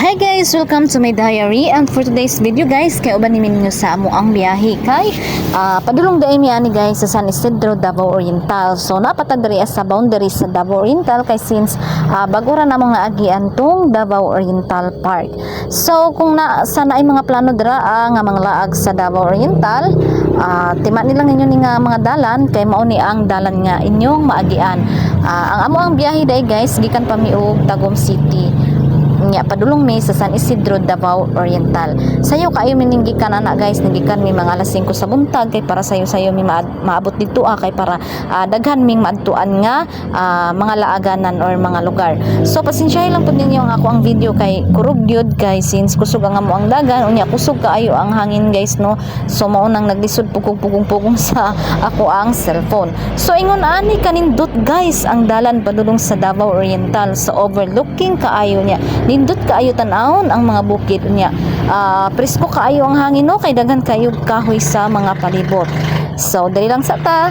Hi guys! Welcome to my diary, and for today's video, guys, kay uban ni ninyo sa amo ang biyahe kay padulong dai mi ani, guys, sa San Isidro, Davao Oriental. So napata diri sa boundary sa Davao Oriental kay since bago ra namong naagian tong Davao Oriental Park. So kung na sa naay mga plano dira nga manglaag sa Davao Oriental, tima nilang ninyo ni nga mga dalan kay mao ni ang dalan nga inyong maagian. Ang amo ang biyahe dai, guys, gikan pa mi og Tagum City. Nya padulong mi sa San Isidro, Davao Oriental. Sayo kaayo mi gikan ana, guys, nigikan mi mga alas 5 sa buntag kay para sayo-sayo mi maabot dito kay para daghan ming maadtuan nga mga laaganan or mga lugar. So pasensyahi lang pud ninyo ang ako ang video kay kurog gyud kay since kusog ang amo ang dagan, unya kusog kaayo ang hangin, guys, no. So mao nang naglisod pugong-pugong-pugong sa ako ang cellphone. So ingon ani kanindot, guys, ang dalan padulong sa Davao Oriental sa overlooking kaayo niya. Nindot kaayo tan-awon ang mga bukid niya. Presko kaayo ang hangin, no, kay daghan kayo kahoy sa mga palibot. So dali lang sa ta.